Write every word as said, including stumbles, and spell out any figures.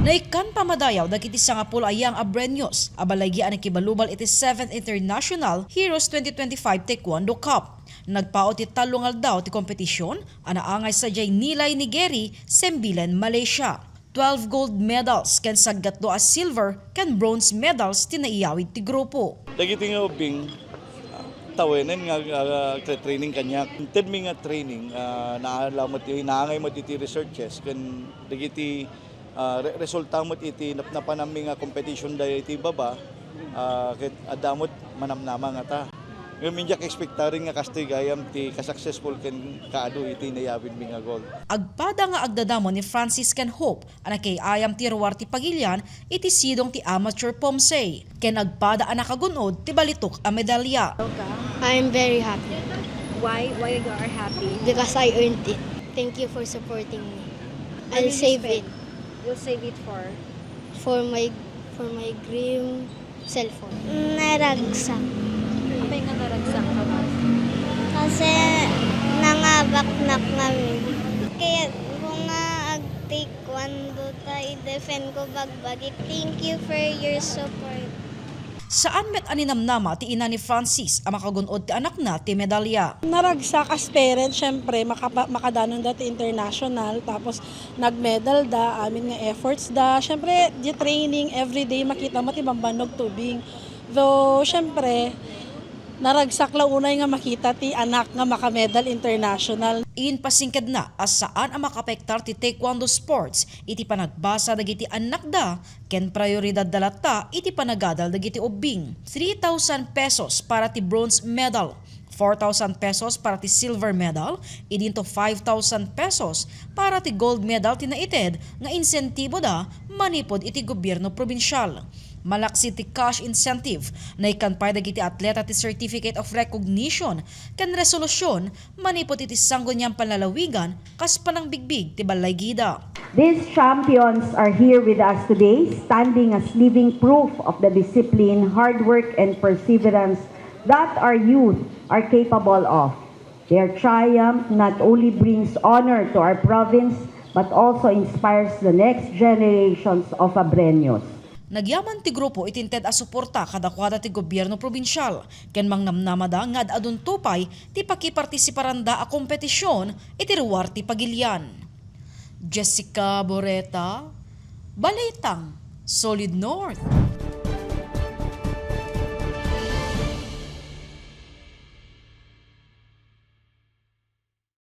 Naikkan pamadayaw dagiti sangapulo a Young Abreños a balaygi a nakibalubal iti seventh International Heroes twenty twenty-five Taekwondo Cup. Nagpao ti tallo nga aldaw ti kompetisyon a naangay sadiay Nilai, Negeri, Sembilen, Malaysia. Twelve gold medals ken saggatdua a silver ken bronze medals ti naiyawid ti grupo. Dagiti nga ubbing, ah, tawenen nga, ah, training kaniak. Intedmi nga training, ah, naala met, naangay met iti researches ken dagiti, ah, re-, resulta met iti napnapananmi nga competition dayta iti baba, ah, ket adda met manamnama ngata. Ngem diak expectaren nga kastoy gayam ti ka-successful ken kaadu iti naiyawidmi nga gold. Agpada nga agdadamon ni Francis ken Hope a nakiay-ayam ti ruar ti pagilian iti sidong ti amateur pomsei, ken agpada a nakagun-od ti balitok a medalya. I'm very happy Why? Why you are happy? because I earned it. Thank you for supporting me. What I'll will you save spend? it You'll save it for? for my for my dream cellphone. Naragsak. Apay nga naragsak ka ba? Kasi nangabaknak kami. Kaya kung nga ag-taekwondo ta, i-defend ko bagbagi. Thank you for your support. Saan met a ninamnama ti ina ni Francis a makagun-od ti anakna ti medalya. Naragsak as parent, syempre, makapa- makadanon da ti international, tapos nag-medal da, amin nga efforts da. Syempre, di training, everyday makita mo ti bambannog tubing. Though, syempre, naragsak la unay nga makita ti anak nga makamedal international. Impasingkedna a saan a makaapektar ti taekwondo sports iti panagbasa dagiti annakda ken prioridad da latta iti panagadal dagiti ubbing. Three thousand pesos para ti bronze medal, four thousand pesos para ti silver medal, idinto five thousand pesos para ti gold medal ti naited nga insentibo da manipud iti gobierno probinsial. Malaksid ti cash incentive, naikkan pay dagiti atleta ti Certificate of Recognition ken resolution manipud iti Sangguniang Panlalawigan kas panangbigbig ti ballaygida. These champions are here with us today, standing as living proof of the discipline, hard work, and perseverance that our youth are capable of. Their triumph not only brings honor to our province, but also inspires the next generations of Abreños. Nagyaman ti grupo iti inted a suporta kadakuada ti gobierno probinsial, ken mangnamnamada nga ad-adunto pay ti pakipartisiparanda a kompetisyon iti ruar ti pagilian. Jessica Boreta, Balitang Solid North.